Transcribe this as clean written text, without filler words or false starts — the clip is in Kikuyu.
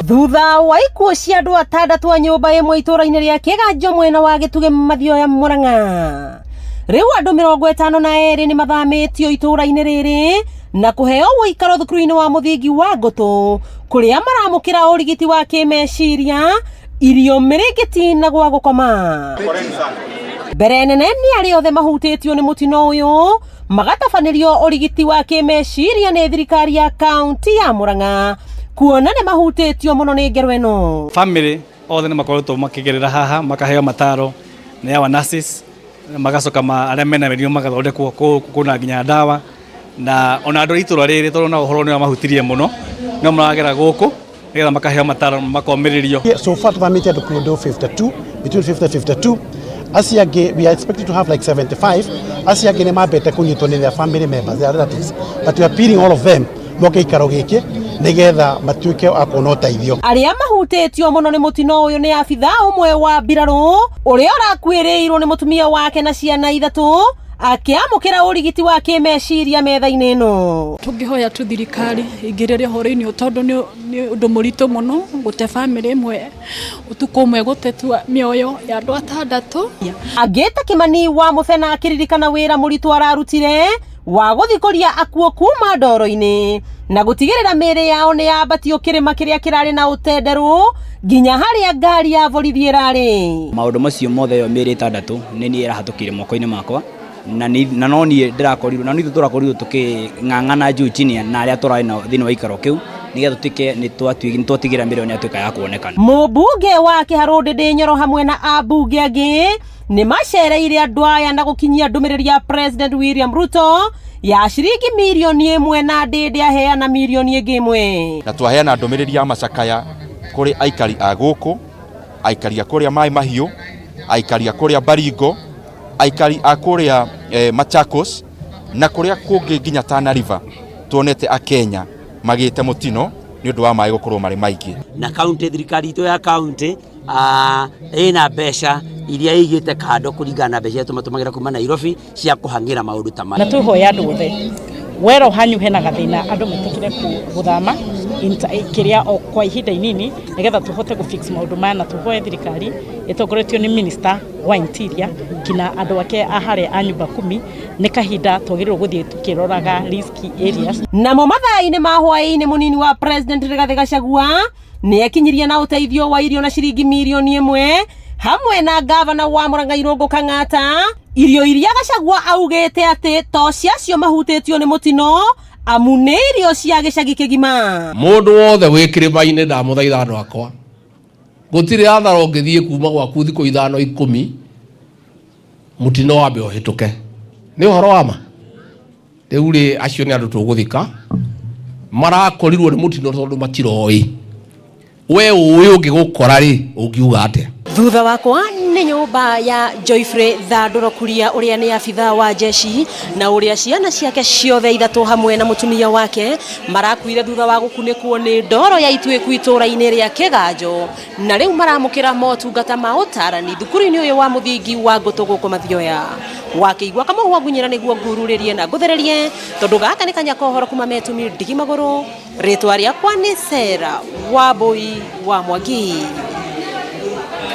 Thutha wa ikuũ cia andũ atandatũ a nyũmba ĩmwe itũũra-inĩ rĩa Kĩganjo mwena wa Gĩtugĩ Mathioya Murang'a. Rĩu andũ 52 nĩ mathamĩtio itũũra-inĩ rĩrĩ na kũheo ũikaro thukuru-inĩ wa mũthingi wa Ngũtũ kũrĩa maramũkĩra ũrigiti wa kĩmeciria, irio, mĩrĩngĩti na gwa gũkoma. Mbere nene nĩ arĩa othe mahutĩtio nĩ mũtino ũyũ magatabanĩrio ũrigiti wa kĩmeciria nĩ thirikari ya kaunti ya Murang'a kuona nĩ mahutĩtio mũno nĩ ngero ĩno. Family othe nĩ makoretwo makĩgerera haha, makaheo mataro nĩ our nurses, magacoka arĩa mena mĩrimũ magathondekwo kũu, kwĩna nginya ndawa, na ona andũ a itũra rĩrĩ, tondũ nao ũhoro nĩ wamahutirie mũno, no maragera gũkũ nĩgetha makaheo mataro, makomĩrĩrio. So far tuthamĩtie andũ kũndũ 52, between 50 52. Acio angĩ, we are expected to have like 75. Acio angĩ nĩ mambĩte kũnyitwo nĩ their family members, their relatives, but we are appealing all of them moke gĩikaro gĩkĩ nĩgetha matuĩke a kuona ũteithio. Arĩa mahutĩtio mũno nĩ mũtino ũyũ nĩ abithaa ũmwe wa mbirarũ ũrĩa ũrakuĩrĩirwo nĩ mũtumia wake na ciana ithatũ akĩamũkĩra ũrigiti wa kĩmeciria metha-inĩ ĩno. Tũngĩhoya tu thirikari ĩingĩrĩre ũhoro-inĩ ũyũ, tondũ nĩ ũndũ mũritũ mũno gũte bamĩrĩ ĩmwe ũtukũ ũmwe, gũte mĩoyo ya andũ atandatũ. Angĩ ta Kĩmani wa Mũbena akĩririkana wĩra mũritũ ararutire wa gũthikũria akuũ kuma ndoro-inĩ na gũtigĩrĩra mĩĩrĩ yao nĩ yambatio kĩrĩma kĩrĩa kĩrarĩ na ũtenderũ nginya harĩa ngari ya borithi ĩrarĩ. Maũndũ macio mothe, ĩyo mĩĩrĩ ĩtandatũ nĩ niĩ ĩrahatũkire moko-inĩ makwa, na no niĩ ndĩrakorirwo na nĩ ithuĩ tũrakorirwo tũkĩng'ang'ana juu chini na arĩa tũrarĩ nao thĩinĩ wa ikaro kĩu, nĩgetha tũtuĩke nĩ twatigĩrĩra mĩĩrĩ ĩyo nĩ yatuĩka ya kuonekana. Mũmbunge wa Kĩharũ Ndĩndĩ Nyoro hamwe na ambunge angĩ nĩ macereire andũ aya na gũkinyia ndũmĩrĩri ya President William Ruto ya ciringi mirioni 1, na Ndĩndĩ aheana mirioni ĩngĩ 1. Na twaheana ndũmĩrĩri ya macakaya kũrĩ aikari a gũkũ, aikari a kũrĩa Maĩ Mahiũ, aikari a kũrĩa Baringo, aikari a kũrĩa Machakos na kũrĩa kũngĩ nginya Tana River. Tuonete akenya magĩte mũtino nĩ ũndũ wa maĩ gũkorwo marĩ maingĩ. Na kaunti, thirikari itũ ya kaunti ĩna mbeca iria ĩigĩte kando kũringana na mbeca iria tũmatũmagĩra kuma Nairobi cia kũhang'ĩra maũndũ ta maya. Na twĩhoya andũ othe wero hanyu hena gathĩna, andũ metĩkĩre gũthama kĩrĩa o kwa ihinda inini nĩgetha tũhote gũ fix maũndũ maya, na tũhoe thirikari ĩtongoretio nĩ minister wa interior kina andũ ake a harĩa a nyumba kumi, nĩ kahinda twagĩrĩirwo gũthiĩ tũkĩroraga risky areas. Namo mathaa-inĩ ma hwaĩ-inĩ, mũnini wa President Rigathĩ Gachagua nĩ ekinyirie na ũteithio wa irio na ciringi mirioni 1 hamwe na gavana wa Murang'a Irũngũ Kang'ata, irio iria Gachagua augĩte atĩ to ciacio mahutĩtio nĩ mũtino, amu nĩ irio cia gĩcagi kĩgima. Mũndũ wothe wĩ kĩrĩma-inĩ, ndamũthaitha, andũ akwa, gũtirĩ athara ũngĩthiĩ kuma gwaku thikũ 5, 10, mũtino wambe ũhĩtũke. Nĩ ũhoro wa ma. Rĩu rĩ, acio nĩ andũ tũgũthika marakorirwo nĩ mũtino tondũ matiroĩ. We ũĩ ũngĩgũkora rĩ, ũngiuga atĩa? Thutha wakwa nĩ nyũmba ya Joyfrey Thandũro Kuria, ũrĩa nĩ abithaa wa jeshi na ũrĩa ciana ciake ciothe ithatũ hamwe na mũtumia wake marakuire thutha wa gũkunĩkwo nĩ ndoro ya ituĩku itũũra-inĩ rĩa Kĩganjo, na rĩu maramũkĩra motungata ma ũtarani thukuru-inĩ ũyũ wa mũthingi wa Ngũtũ gũkũ Mathioya. Wakĩigua kamũhwa ngunyĩra nĩguo ngururĩrie na ngũthererie, tondũ gaka nĩ kanya kohoro kuma metumi ndigi magũrũ. Rĩtwa rĩakwa nĩ Sera Wambui wa Mwangi.